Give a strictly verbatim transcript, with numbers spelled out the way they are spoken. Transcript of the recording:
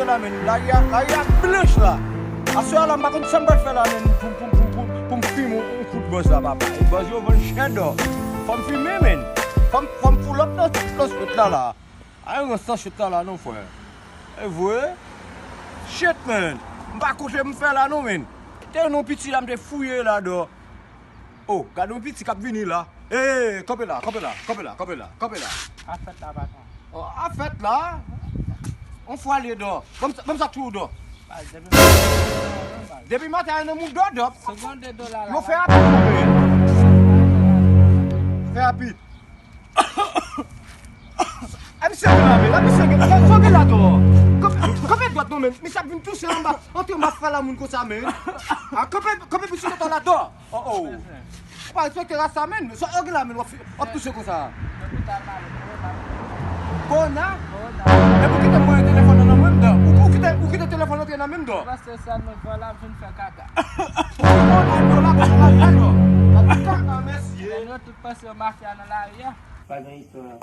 la, men, lari a, lari a blanch la. Aswè a la, m pa konn sa m pral fè la, men, pou, pou, pou, pou, pou m fime yon, yon kout bòz la, papa. E bòz yo vann chè dò. Fò m fime, men. Fò m, fò m pull up nan, nan sot la, la. Ay, rans nan sot la, la, non, frè. E vre? Shit, men. M pa konn sa m fè la, non, men. Te yon piti la, m te fouye la, dò. Oh, gade yon piti k ap vini la. Hey, kanpe la, kanpe la, kanpe la, kanpe la, kanpe la. Afèt la, patwon. Oh, afèt la. On fwa li dò. Ban m sa, ban m sa tou dò. Baz, depi maten, depi maten, nan moun dò, dò. Segonde dola la. Yo fè rapid, kanpe. Fè rapid. Ay, misye gen la, men. Ay, misye gen, sa, sa gen la, dò. Kanpe, kanpe dwat, non, men. Misye ap vin touse anba. Antre, m ap fè la moun konsa, men. Ah, kanpe, kanpe, misye konsa la, dò. Oh, oh. Ou pa respekte ras sa, men. Sa w gen la, men, w ap, w ap touse konsa. Lopital Male, kowona. Kowona? Kowona. Epi w kite mwen telefòn nan nan menm dan. Ou, ou kite, ou kite telefòn nan nan menm dan. Ou panse sa nou vòlè ap vin fè kaka. Kowona, nou la, kowona, kaka, mesye. Lè nou tout panse yo mafya nan lari a. Pa gen istwa.